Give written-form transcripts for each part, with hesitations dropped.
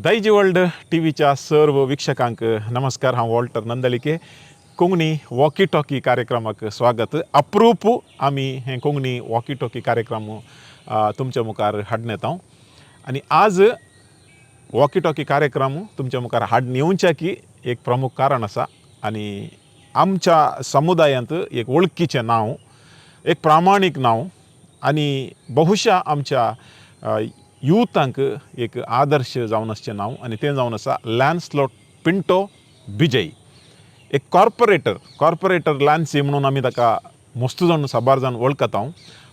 दायजी world T व्हीच्या सर्व वीक्षकांक नमस्कार. हांव वॉल्टर नंदलिके. कोंकणी वॉकी टॉकी कार्यक्रमाक स्वागत. अप्रूप आमी हें कोंकणी वॉकी टॉकी कार्यक्रम तुमच्या मुखार हाडून येता आनी आज वॉकी टॉकी कार्यक्रम तुमच्या मुखार हाडून येवच्या की एक प्रमुख कारण आसा आनी आमच्या समुदायांत एक वळखीचें नांव, एक प्रामाणीक नांव आनी बहुशा आमच्या युथांक एक आदर्श जावन आसचें नांव आनी तें जावन आसा लॅन्सलॉट पिंटो बिजय, एक कॉर्पोरेटर. कॉर्पोरेटर लॅन्सी म्हणून आमी ताका मस्त जाण, साबार जाण वळखता.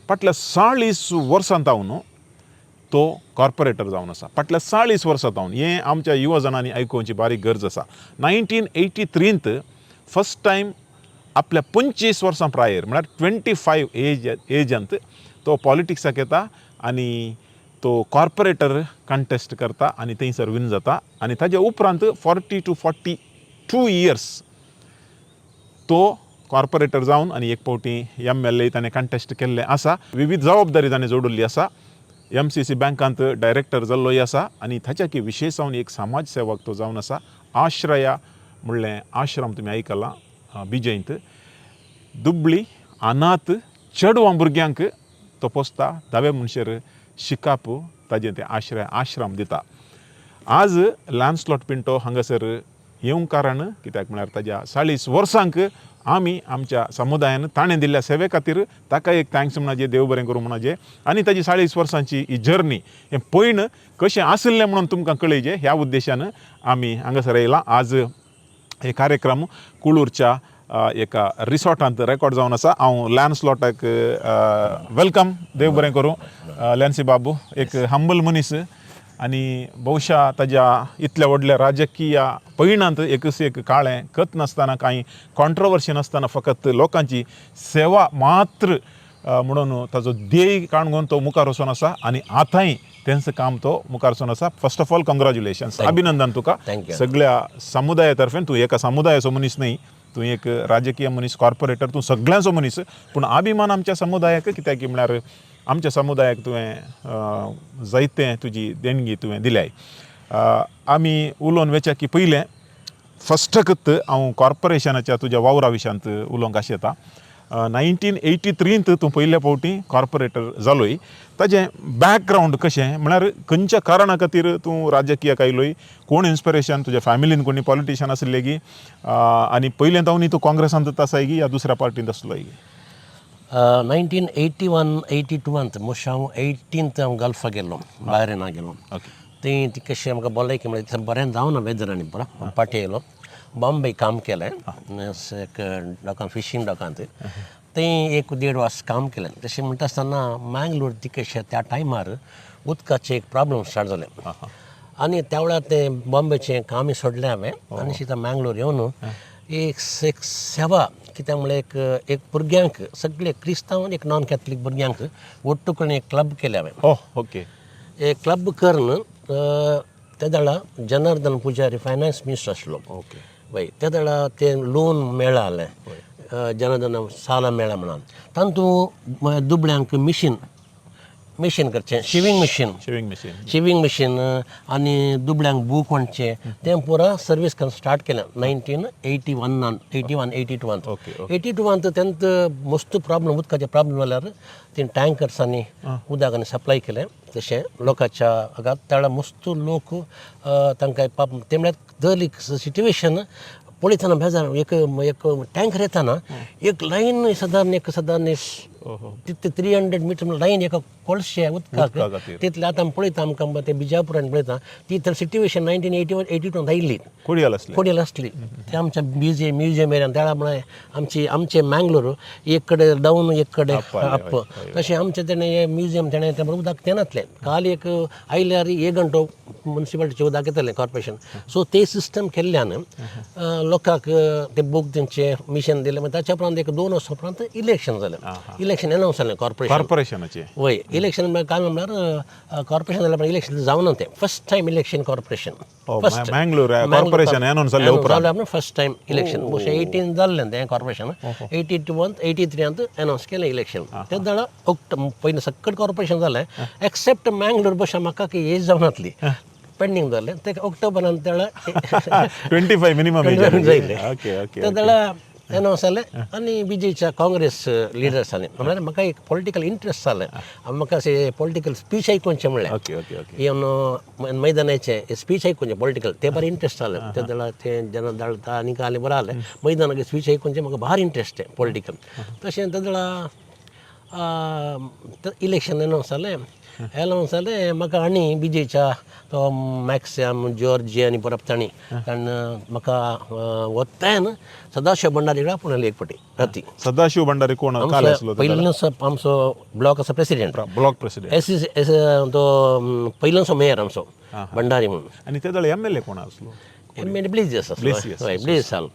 फाटल्या 40 वर्सां जावन तो कॉर्पोरेटर जावन आसा. फाटल्या 40 वर्सां जावन, हें आमच्या युवा जाणांनी आयकुवची बारीक गरज आसा. 1983त फर्स्ट टायम आपल्या 25 वर्सां प्रायर, म्हळ्यार 25 एजांत तो पॉलिटिक्साक येता आनी तो कॉर्पोरेटर कंटेस्ट करता आनी थंयसर विन जाता. आनी ताज्या उपरांत 40 to 42 years तो कॉर्पोरेटर जावन आनी एक फावटी एमएलए ताणें कंटेस्ट केल्लें आसा. विविध जबाबदारी ताणें जोडिल्ली आसा. एमसीसी बँकांत डायरेक्टर जाल्लोय आसा आनी ताच्या की विशेश जावन एक समाज सेवक तो जावन आसा. आश्रया म्हणलें आश्रम तुमी आयकलां, बिजयंत दुबळी अनाथ चेडवां भुरग्यांक तो पोसता. दावे मनशेर शिकाप ताजें तें आश्रय आश्रम दिता. आज लॅन्सलॉट पिंटो हांगासर येवंक कारण कित्याक म्हळ्यार ताज्या 40 वर्सांक आमी आमच्या समुदायान ताणें दिल्ल्या सेवे खातीर ताका एक thanks म्हणाचे, देव बरें करूं म्हणाचे आनी ताजी 40 वर्सांची ही जर्नी हें पयण कशें आशिल्लें म्हणून तुमकां कळयचें ह्या उद्देशान आमी हांगासर येयला. आज हे कार्यक्रम कुळूरच्या एका रिसॉर्टांत रेकॉर्ड जावन आसा. हांव लॅन्सलॉटाक welcome. देव बरें करूं लॅन्सी बाबू. एक हंबल मनीस आनी बहुशा ताज्या इतल्या व्हडल्या राजकीय पयणांत एकच एक काळें कत नासतना, कांय कॉन्ट्रोवर्सी नासतना, फकत लोकांची सेवा मात्र म्हणून ताजो ध्येय काणून तो मुखार वचून आसा आनी आतांय तेंच काम तो मुखार वचून आसा. फर्स्ट ऑफ ऑल कंग्रेच्युलेशन्स, अभिनंदन तुका Thank you. सगळ्या समुदाया तर्फेन. तूं एका समुदायाचो मनीस न्हय, तूं एक राजकीय मनीस, कॉर्पोरेटर, तूं सगळ्यांचो मनीस. पूण अभिमान आमच्या समुदायाक, कित्याक की म्हळ्यार आमच्या समुदायाक तुवें जायते तुजी देणगी तुवें दिल्याय. आमी उलोवन वचच्या की पयलें फस्टकच हांव कॉर्पोरेशनाच्या तुज्या वावरा विशयांत उलोवंक आशेता. 1983त तूं पयल्या फावटी कॉर्पोरेटर जालोय. ताजें बॅकग्रावंड कशें, म्हळ्यार खंयच्या कारणा खातीर तूं राजकीयाक आयलोय? कोण इन्स्पिरेशन? तुज्या फॅमिलीन कोणी पॉलिटिशियन आसले की आनी पयलें तावनी तूं काँग्रेसांतच आसाय की या दुसऱ्या पार्टींत आसलोय की? 1981 82आंत मोस्टली हांव 18th हांव गल्फा गेल्लो, बाहरेना गेलो. थंय ती कशें आमकां भलायकी म्हळ्यार बरें जावना वेदर आनी पुरो पाटी येयलो. बॉम्बे काम केलें एक डॉकान, फिशींग डॉकांत. थंय एक देड वर्स काम केलें. तशें म्हणटा आसतना मँगलोर ती कशें त्या टायमार उदकाचें एक प्रॉब्लम स्टार्ट जालें आनी त्या वेळार तें बॉम्बेचें कामय सोडलें हांवें आनी सीधा मँगलोर येवन एक एक सेवा, कित्याक म्हळ्यार एक एक भुरग्यांक, सगळे क्रिस्तांव आनी एक नॉन कॅथलीक भुरग्यांक ಒಟ್ಟು करून एक क्लब केलें हांवें. ओ ओके एक क्लब करून त्या वेळा जनार्दन पुजारी फायनान्स मिनिस्टर आसलो. वय, त्या वेळा ते लोन मेळालें, जनार्दन साला मेळा म्हणून. तातूंत दुबळ्यांक मिशीन मिशीन करचें, शिवींग मशीन. Shaving machine. शिवींग मशीन आनी दुबळ्यांक बूक वांटचें, तें पुरा सर्वीस करून स्टार्ट केलें 1981नान, 81 82आंत. ओके 82आंत तेंत मस्त प्रॉब्लम, उदकाचे प्रॉब्लम जाल्यार ते टँकर्सांनी उदक आनी सप्लाय केलें. तशें लोकांच्या हांगा त्या मस्त लोक तांकां पाप ते म्हळ्यार दर एक सिट्युएशन पळयतना बेजार. एक एक टँकर येताना एक लायन सादारण एक सादारण तितले 300 मिटर लायन एका कोळशे उदकाक. उदका खातीर. तितले आतां आमी पळयता, आमकां ते बिजापुरान पळयता ती तर सिट्युएशन 1981 82 आयिल्ली. कोडियल आसलें. कोडियल आसली ते आमच्या म्युझियम म्युझियम एरियान. त्या म्हळ्यार आमची आमचे मँगलोर एक कडेन डावन, एक कडेन अप आसलें, अप. हय, हय. तशें आमचें तेणें म्युझियम तेणें तें उदक तेनातलें. काल एक आयल्यार एक घंटो मुन्सिपालिटीचें उदक येतलें, कॉर्पोरेशन. सो ते सिस्टम केल्ल्यान लोकांक ते बूक तेंचे मिशन दिलें. मागीर ताच्या उपरांत एक 2 वर्सां उपरांत इलेक्शन जालें, इलेक्शन एनावन्स जालें कॉर्पोरेशन. कॉर्पोरेशनाचें. वय, इलेक्शन काल म्हळ्यार कॉर्पोरेशन जाल्यार इलेक्शन जावना तें फर्स्ट टायम इलेक्शन कॉर्पोरेशन. ओ, मँगलोर कॉर्पोरेशन एनावन्स जाल्ले उपरांत. फर्स्ट टायम इलेक्शन बहुशा 18 जाल्लें तें कॉर्पोरेशन. 82 83आंत एनावन्स केलें इलेक्शन. ते जाल्यार पयलीं सक्कट कॉर्पोरेशन जालें एक्सेप्ट मँगलोर. बहुशा म्हाका एज जावनातली. पेंडींग दवरलें ते ऑक्टोबरान तेळा. 25 मिनिमम. जायले. ओके ओके ते जाल्यार येना जालें आनी बीजेच्या काँग्रेस लिडर्स जाले, म्हणल्यार म्हाका एक पॉलिटिकल इंट्रस्ट जालें, म्हाका अशें पॉलिटिकल स्पीच आयकुचें म्हणलें. ओके ओके ओके येवन मैदानाचे स्पीच आयकुचें, पॉलिटिकल ते बरें इंट्रस्ट जालें. ते जाल्यार ते जेन्ना धाडटा आनी काले बरें जालें, मैदानाचे स्पीच आयकुचें म्हाका भारी इंट्रस्ट पॉलिटिकल. तशें ते जाल्यार इलेक्शन एनावन्स जालें. एनावन्स जालें, म्हाका आनी बीजेच्या तो मॅक्सिम जॉर्जी आनी परब तांणी ताणें म्हाका वत्तायन सदाशिव भंडारी कडेन आपोवन एक फावटी राती. सदाशिव भंडारी कोण काल आसलो? पयलींचो आमचो ब्लॉक आसा president. Block president. S S तो पयलींचो मेयर आमचो भंडारी म्हणून. आनी ते जाल्यार एम एल ए कोण आसलो? एम एल ब्लेजी आसा. ब्लेसी. हय, ब्लेज जालो.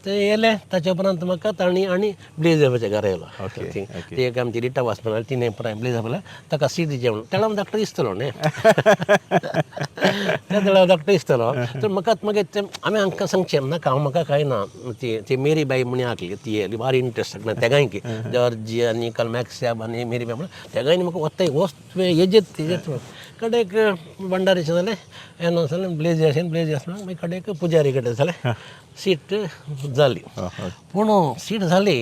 ते येयले, ताच्या उपरांत म्हाका तांणी आनी ब्लेज बाबाच्या घरा येयलो. ती एक आमची रिटा वास म्हणाली, तिणें पुराय ब्लेज बाबाला ताका सीट दिवचें म्हणून. तेणें हांव धाकटो दिसतलो न्ही, त्या वेळार धाकटो दिसतलो, तर म्हाका मागीर ते आमी हांकां सांगचें नाका, हांव म्हाका कांय ना. ती ती मेरी बाई म्हणी आसली, ती येयली, भारी इंट्रस्ट तेगांय की जॉर्जी आनी काल मॅक्सॅब आनी मेरी बाई म्हणून तेगांय म्हाका वत्ताय वच तुवें येजेत येजेत. कडेक भंडारीचें जालें, एनावन्स जालें, ब्लेजी आशिल्लें, ब्लेजी आसलो. मागीर कडेक पुजारी कडेन जालें, सीट जाली. पूण सीट जाली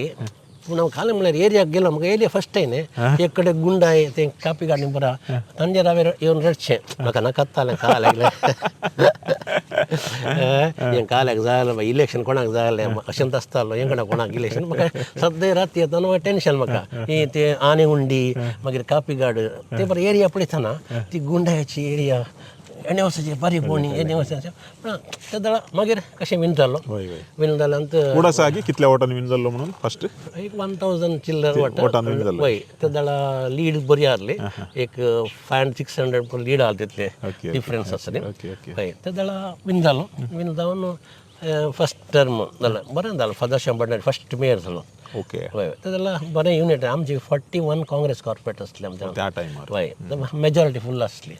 पूण हांव खालें म्हणल्यार एरियाक गेलो, म्हाका एरिया फस्ट टायम न्ही. एक कडेन गुंडाय ते कापी काडली पुरा, तांजेर हांवें येवन रडचें, म्हाका नाकात काल लागलें, हें काल्याक जाय जाल्यार इलेक्शन कोणाक जाय जाल्यार अशेंच आसतालो. हें कोणाक कोणाक इलेक्शन म्हाका सद्दां राती येता न्हू टेंशन म्हाका ही ते आने उंडी मागीर कापी गाड ते बरें एरिया पळयतना ती गुंडायाची एरिया एणे वर्साची बारीक कोणी एणे वर्साचे. पूण ते दळा मागीर कशें विन जालो. वय वय विन जाल्यान उडास आगी कितल्या वोटांनी विन जाल्लो म्हणून फर्स्ट? एक 1000 चिल्लर वोट. वोटान विन जाल्लो. वय, ते दळा लीड बरी आहली, एक 500-600 लीड आहली तितले डिफरन्स आसली. ओके ओके हय, ते दळा विन जालो. विन जावन फर्स्ट टर्म जालें, बरें जालें. सदाशिव भंडारी फर्स्ट मेयर जालो. हय, ते जाल्यार बरें युनिट आमची 41 काँग्रेस कॉर्पोरेट आसले आमच्या. त्या टायमार. हय, मेजॉरिटी फूल आसली.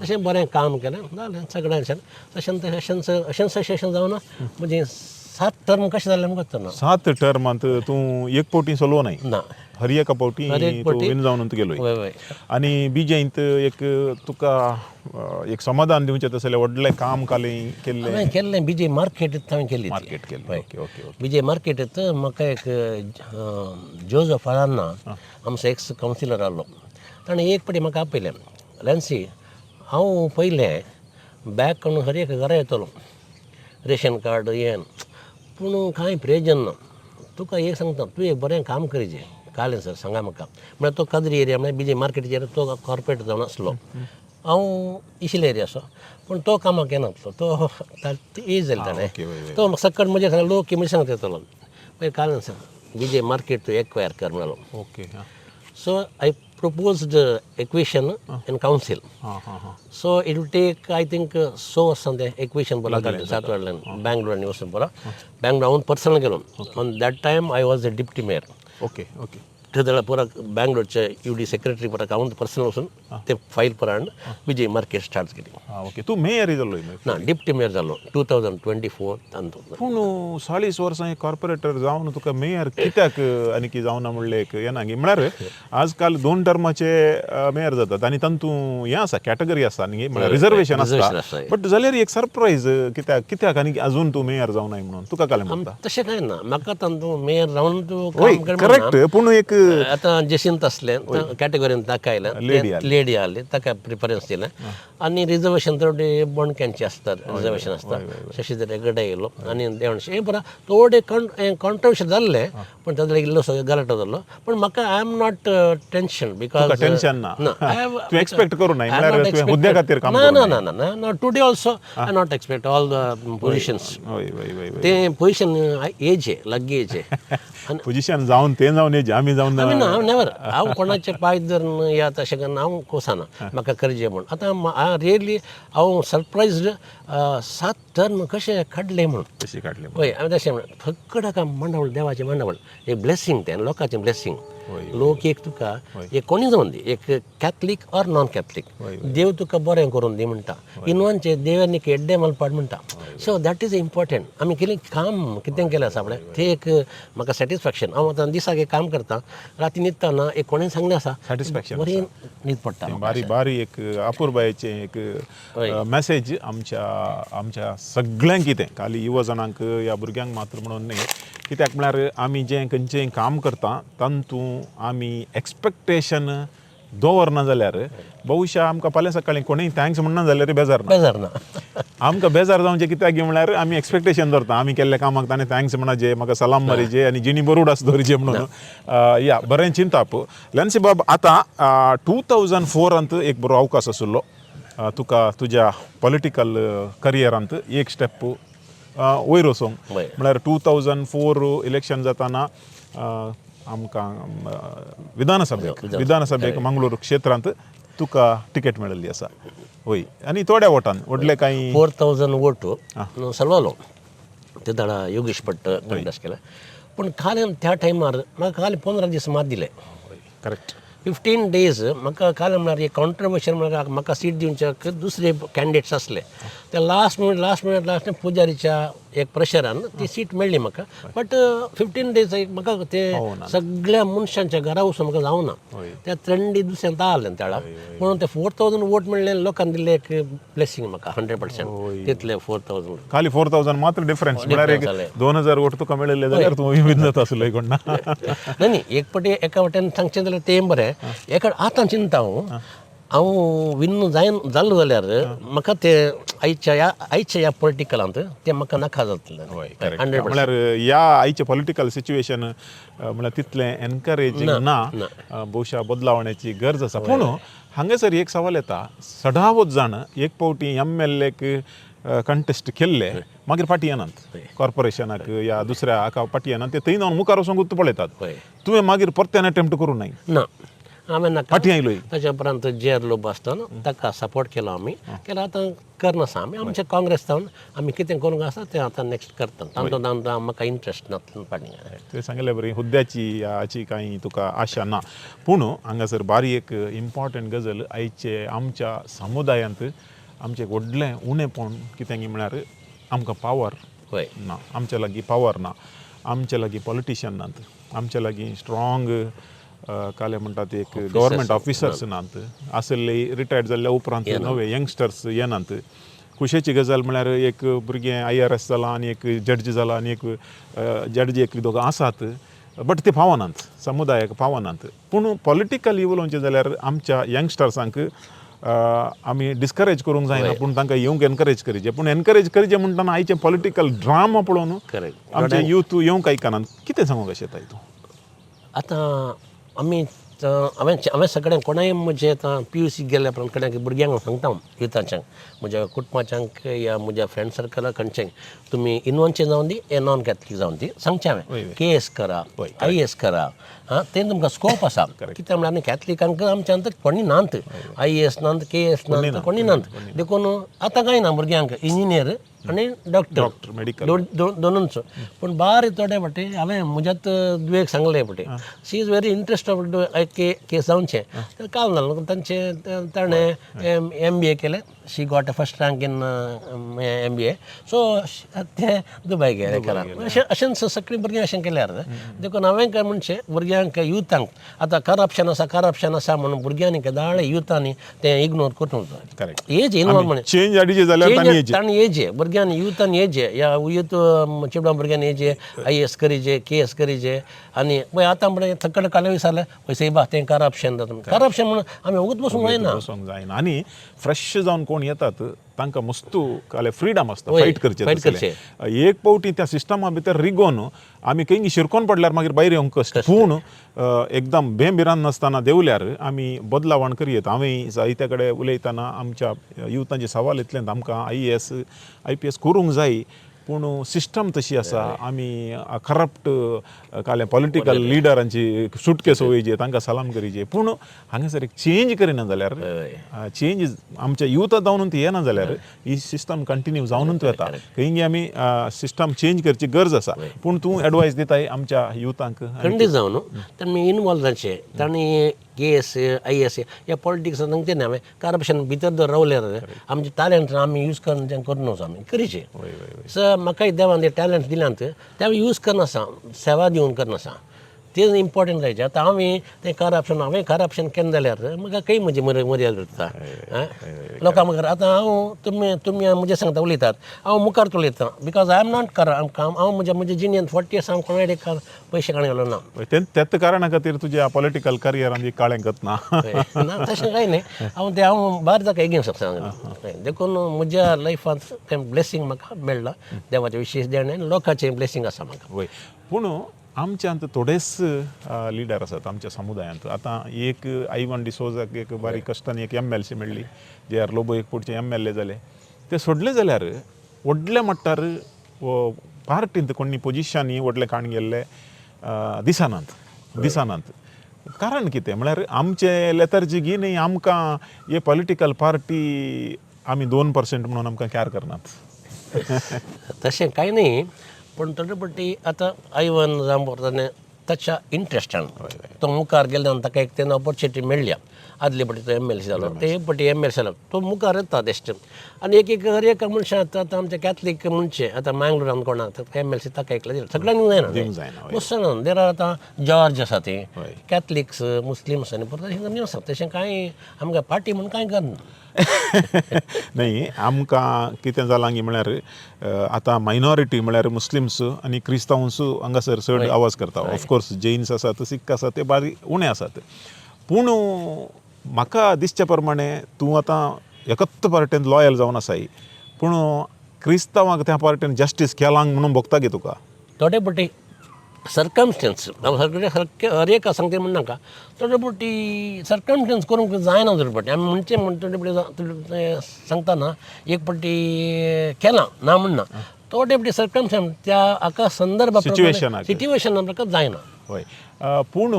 तशें बरें काम केलें, जालें सगळ्यांच्यान. तशें अशेंच अशेंच अशें जावन म्हणजे सात टर्म कशें जालें आमकां ना. सात टर्मांत तूं एक फावटी सोलो नाही? ना. हर एका फावटी हर एक तूं फावटी. विन जावन गेलो. वय वय आनी बीजेंत एक तुका एक समाधान दिवचें तसलें व्हडलें काम काली केल्लें? हांवें केल्लें, बीजे मार्केट हांवें केल्ली. मार्केट केल्लें, ओके ओके ओके बीजे मार्केट म्हाका एक जोजफ अरान्ना आमचो एक्स कावन्सिलर आहलो, ताणें एक फावटी म्हाका आपयलें, लॅन्सी, हांव पयलें बॅग काडून हर एक घरा येतलो, रेशन कार्ड हें, पूण कांय प्रयोजन ना. तुका एक सांगता, तूं एक बरें काम करचें. कालें सर, सांगा म्हाका. म्हळ्यार तो काजरी एरिया, म्हळ्यार बीजे मार्केटीचेर तो कॉर्पोरेट जावन आसलो, हांव इशिल एरिया आसो, पूण तो कामाक येनासलो, तो एज जाली ताणें. ओके वय वय तो सक्कड म्हजे सांगलो, लोक की म्हणजे सांगता येतलो. मागीर कालें सर, बीजे मार्केट तूं एक्वायर कर म्हणलो. ओके हां So I proposed acquisition in council. हां हां हां So it will take, I think, so वर्सां ते एक्विशन बरो काडलें. सात वाडल्यान बँगलोर आनी वचून बरो बँगलोर हांव पर्सनल गेलो. On that time I was a deputy mayor. Okay okay ते जाल्यार पुरा बँगलोरचे यू डी सेक्रेटरी पुरा हांव पर्सनल वचून ते फायल पुरा हाडून विजय मार्केट स्टार्ट केली. हां ओके, तूं मेयर जाल्लो मागीर? ना, डिप्टी मेयर जालो 2024 तातूंत. पूण 40 वर्सां एक कॉर्पोरेटर जावन तुका मेयर कित्याक आनी की जावना म्हणलें एक येना गी. म्हळ्यार आजकाल दोन टर्माचे मेयर जातात आनी तांतू हें आसा, कॅटेगरी आसा न्ही, म्हळ्यार रिजर्वेशन reservation आसता. आसा. बट जाल्यार एक सरप्रायज, कित्याक कित्याक आनी अजून तूं मेयर जावनाय म्हणून तुका कालें म्हणटा? तशें कांय ना, म्हाका तातूंत मेयर रावन तूं वय काम कर. करेक्ट, पूण एक आतां जेसींत आसलें, कॅटेगरीन ताका आयलें. लेडी आसली. लेडी आहली, ताका प्रिफरन्स दिलें आनी रिजर्वेशन थोडे बोणक्यांचे आसतात, रिजर्वेशन आसता. शशीधर हेगडे येयलो आनी देवण हें पुरा थोडे कॉन्ट्रवर्शियल जाल्लें, पूण ताजो इल्लोसो गलाटो जाल्लो. पूण म्हाका I am not tension because tension ना. ना. तूं expect करूं नाय, म्हळ्यार तुवें हुद्द्या खातीर काम ना. करूं. ना ना ना ना, today also I not expect all the positions. हय वय वय वय ते पोजिशन येजे लाग्गी येजे आनी पोजिशन जावन तें जावन येजे आमी जावन. आमी ना, हांव नेवर, हांव कोणाचे पांय धरून येता अशें करून हांव कोसना म्हाका करचें म्हूण. आतां रियली हांव सरप्रायज्ड, सात टर्म कशें काडलें म्हूण. कशी काडली? हय, हांवें तशें म्हणलें, फकत हाका मांडावळ, देवाचें मांडावळ एक ब्लेसींग तें, लोकांचें ब्लेसींग. लोक एक तुका एक कोणी जावन दी, एक कॅथलीक ऑर नॉन कॅथलीक, देव तुका बरें करून दी म्हणटा. इनवानचे देवान एक एड्डे मलपाट म्हणटा. So that is important. आमी कितें काम कितें केलें आसा पळय, तें एक म्हाका सॅटिस्फॅक्शन. हांव आतां दिसाक एक काम करता. राती न्हिदतना एक कोणें सांगलें आसा, Satisfaction. बरी न्हीद पडटा म्हाका. बारी बारी एक अपुरबायेचें एक मॅसेज आमच्या आमच्या सगळ्यांक, कितें खाली युवा जाणांक या भुरग्यांक मात्र म्हणून न्ही. कित्याक म्हळ्यार आमी जें खंयचें काम करता तातूंत आमी एक्सपेक्टेशन दवरना जाल्यार बहुशा आमकां फाल्यां सकाळीं कोणूय thanks म्हणना जाल्यार बेजार ना. बेजार ना. आमकां बेजार जावचें कित्याक म्हळ्यार आमी एक्सपेक्टेशन दवरता, आमी केल्ल्या कामाक ताणें thanks म्हणाचे, म्हाका सलाम मारीचे आनी जिणी बरोड आस दवरिचे म्हणून. या बरें चिंताप लेन्सी बाब. आतां 2004 एक बरो अवकाश आशिल्लो तुका तुज्या पॉलिटिकल करियरांत एक स्टेप वयर वचोंक. म्हळ्यार 2004 इलेक्शन जाताना आमकां विधानसभेक विधानसभेक मंगळूर क्षेत्रांत तुका तिकेट मेळिल्ली आसा. वय, आनी थोड्या वोटान, व्हडले कांय 4000 वोट सलवालो ते दाडा योगेश भट्ट कंटेस्ट केला. पूण खाली त्या टायमार म्हाका खाली 15 दीस मात दिले. 15 डेज म्हाका काल म्हळ्यार एक कॉन्ट्रवर्शियल, म्हळ्यार म्हाका सीट दिवच्याक दुसरे कॅन्डिडेट्स आसले. ते last minute, last minute, last पुजारीच्या एक प्रेशरान ती सीट मेळ्ळी म्हाका. बट 15 डेज म्हाका ते सगळ्या मनशांच्या घरा वचून म्हाका जावना. त्या त्रेंडी दुसऱ्यान आसलें तेळा म्हणून ते 4000 वोट मेळ्ळे. लोकांनी दिल्ले एक ब्लेसिंग म्हाका 100% तितले 4000. खाली 4000 मात्र डिफरन्स, म्हळ्यार एक जालें. 2000 वोट तुका मेळिल्ले जाल्यार तूं विन जाता आसलो कोण ना. न्ही न्ही, एक पटी एका वाटेन सांगचें जाल्यार तें बरें. एका आतां चिंता हांव हांव विन्न जायन जालो जाल्यार म्हाका ते आयच्या ह्या पॉलिटिकलांत तें म्हाका नाका जातलें. 100%. म्हळ्यार ह्या आयचे पॉलिटिकल सिच्युएशन म्हळ्यार तितलें एनकरेजींग ना. बहुशा बदलावण्याची गरज आसा. पूण हांगासर एक सवाल येता, सदावत जाण एक फावटी एम एल एक कंटेस्ट केल्ले मागीर फाटीं येनात, कॉर्पोरेशनाक या दुसऱ्या हाका फाटीं येनात, ते थंय जावन मुखार वचून गुत्त पळयतात. तुवें मागीर परत्यान अटेम्प्ट करूं नाय? ना, हांवें नाका. फाटीं आयलोय. ताच्या उपरांत जे आर लोबो आसतना ताका सपोर्ट केलो आमी, केलो. आतां करनासा आमी आमच्या काँग्रेस जावन आमी कितें करूंक आसा तें आतां नेक्स्ट करता. तांतूत तांतूत म्हाका इंट्रस्ट ना फाटीं. तुवें सांगिल्ले बरी हुद्द्याची हाची कांय तुका आशा ना. पूण हांगासर बारी एक इम्पॉर्टंट गजाल, आयचे आमच्या समुदायांत आमचें एक व्हडलें उणेपण कितें म्हळ्यार आमकां पावर ना. आमच्या लागीं पावर ना, आमच्या लागीं पॉलिटिशियन नात, आमच्या लागीं स्ट्रॉंग काले म्हणटात एक गव्हर्मेंट ऑफिसर्स नात. आसले रिटायर्ड जाल्ल्या उपरांत नवे यंगस्टर्स येनात. खुशेची गजाल म्हळ्यार एक भुरगें आय आर एस जालां आनी एक जड्ज जाला आनी एक जड्ज एक दोगां आसात, बट ते पावनात, समुदायाक पावनात. पूण पॉलिटिकली उलोवचें जाल्यार आमच्या यंगस्टर्सांक आमी डिस्करेज करूंक जायना, पूण तांकां येवंक एनकरेज करीचे. पूण एनकरेज करीचे म्हणटना आयचे पॉलिटिकल ड्रामा पळोवन आमचे यूथ येवंक आयकनात. कितें सांगूंक अशें येता तूं? आतां आमी हांवें हांवें सगळ्यांक कोणाय म्हजे आतां पी यू सी गेल्या उपरांत कोणाक भुरग्यांक सांगता हांव, युथाच्यांक, म्हज्या कुटुंबाच्यांक या म्हज्या फ्रेंड सर्कलाक, खंयचेंक तुमी इनवनचे जावन दी या नॉन कॅथलीक जावन दी, सांगचें हांवें, के एस करा, I S करा. आं, तें तुमकां स्कोप आसा. कित्याक म्हळ्यार आमी कॅथलिकांक आमच्यांत कोणी नात, I S नात, के एस नात, कोणी नात. देखून आतां कांय ना, भुरग्यांक इंजिनियर आनी डॉक्टर. Doctor, medical. दोनूच. पूण बारी थोडे फाटी हांवें म्हज्यात दुयेक सांगले फाटी, she is very interest of K K जावचें. तर काल जालें तांचें, ताणें एम बी ए केलें. She got a first rank in MBA, so तें दुबय गेलें केलां. अशें अशेंच सगळीं भुरगीं अशें केल्यार. देखून हांवें काय म्हणचें भुरग्यांक, युथांक, आतां करप्शन आसा, करप्शन आसा म्हणून भुरग्यांनी केदाळे युथांनी तें इग्नोर करूंक जाय. Age involvement change हाडीचे जाल्यार तांणी येचे. ताणें येजे, भुरग्यांनी, युथान येजे, ह्या युथ चेडवां भुरग्यांनी येजे, I S करीजे, के एस करीजे. आनी पळय आतां म्हळ्यार थकड काले विचारलें पळय बा तें करप्शन जाता, करप्शन म्हणून आमी ओगूत बसूंक जायना. बसूंक जायना. आनी फ्रेश जावन कोण येतात तांकां मस्तू काले फ्रिडम आसता फायट करचें. फायट. तसलें. एक फावटी त्या सिस्टमा भितर रिगोवन आमी खंय शिरकोन पडल्यार मागीर भायर येवंक कश्ट. पूण एकदम बेभिरांत नासतना देंवल्यार आमी बदलावण करयेत. हांवें जायत्या कडेन उलयतना आमच्या युथांचे सवाल इतलें, आमकां I A S I P S करूंक जाय, पूण सिस्टम तशी आसा, आमी करप्ट काले पॉलिटिकल लिडरांची सुटकेस वयचे, तांकां सलाम करीचे. पूण हांगासर एक चेंज करिना जाल्यार, चेंज आमच्या युथा जावन ती येना जाल्यार ही सिस्टम कंटिन्यू जावनूच वता. खंय आमी सिस्टम चेंज करची गरज आसा. पूण तूं एडवायस दिताय आमच्या युथांक? खंडीत जावन तांणी इनवॉल्व जावचें. तांणी के एस, I S ह्या पॉलिटिक्सान सांगचें न्ही. हांवें करप्शन भितर जर रावल्यार आमचे टॅलंट आमी यूज करून तें करून वचो आमी करीचे. वय वय वय सो म्हाकाय देवान ते टॅलंट दिल्यात ते हांवें यूज करनासा, सेवा दिवन करनासा. तें इम्पॉर्टंट जायचें. आतां आमी तें करप्शन, हांवें करप्शन केन्ना जाल्यार म्हाका खंय म्हजी मर्याद उरता लोकां मुखार. आतां हांव तुमी तुमी म्हजे सांगता उलयतात, हांव मुखार उलयतां because I am not काम. हांव म्हज्या म्हज्या जिणेंत 40 इयर्स हांव कोणा कडेन पयशे काडून गेलो ना. तेच कारणा खातीर तुज्या पॉलिटिकल करियरान एक काळें गत ना. ना, तशें कांय न्ही. हांव तें हांव भायर ताका एगेन्स्ट आसा. देखून म्हज्या लायफांत तें ब्लेसींग म्हाका मेळ्ळां, देवाचें विशेश देणें आनी लोकांचें ब्लेसींग आसा म्हाका. वय, पूण आमच्यांत थोडेच लिडर आसात आमच्या समुदायांत. आतां एक आयवन डिसोजाक एक बारीक कश्टान एक MLC मेळ्ळी, जे आर लोबो एक पुढचे MLA जाले. ते सोडले जाल्यार व्हडल्या मट्टार पार्टींत कोणी पोजिशनी व्हडलें काण गेल्ले दिसनात. कारण कितें म्हळ्यार आमचे लेथर्जी न्ही, आमकां हे पॉलिटिकल पार्टी आमी 2% म्हणून आमकां कॅर करनात. तशें कांय न्ही, पूण थोडे पट्टी आतां आयवन जांव ताच्या इंट्रस्टान तो मुखार गेल्यान ताका एक तेन्ना ऑपॉर्च्युनिटी मेळ्ळ्या. आदले पटी तो MLC जालो, ते एक पटी MLC जालो, तो मुखार येता बेश्ट. आनी एक एक हर एका मनशां आतां आमचे कॅथलीक म्हणचे आतां मँगलोरान कोणाक MLC ताका एकले दिले, सगळ्यांक जायना, मुसलमान there are आतां जॉर्ज आसा ते कॅथलिक्स मुस्लिम्स आनी परत अशें आसा. तशें कांय आमकां पार्टी म्हूण कांय करना. न्ही, आमकां कितें जालां गी म्हळ्यार आतां मायनॉरिटी म्हळ्यार मुस्लिम्स आनी क्रिस्तांवस हांगासर चड आवाज करता. ऑफकोर्स जैन्स आसात, सिख आसात, ते बारीक उणें आसात. पूण म्हाका दिसच्या प्रमाणे तूं आतां एकच पार्टेन लॉयल जावन आसाय, पूण क्रिस्तांवांक त्या पार्टेन जस्टीस केलां म्हणून भोगता गे तुका? थोडे पटी सर्कमस्टन्स हांव सगळे सारकें हर एक सांगता म्हण नाका, थोडे पटी सर्कमस्टन्स करूंक जायना. थोडे पटी आमी म्हणचे म्हण थोडे पटी सांगता ना, एक पटी केलां ना म्हणना, थोडे पटी सर्कमस्टन्स त्या हाका संदर्भ सिट्युएशन जायना. हय, पूण